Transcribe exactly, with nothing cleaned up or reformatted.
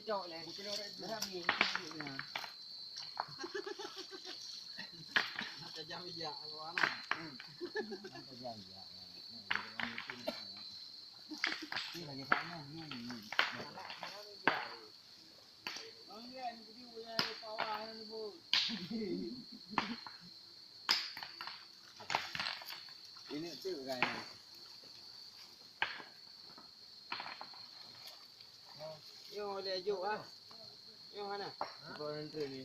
Cok lé. Berapa ni? Ini tu kan. Yo, boleh juk ah. Yo mana? Apa nanti ni?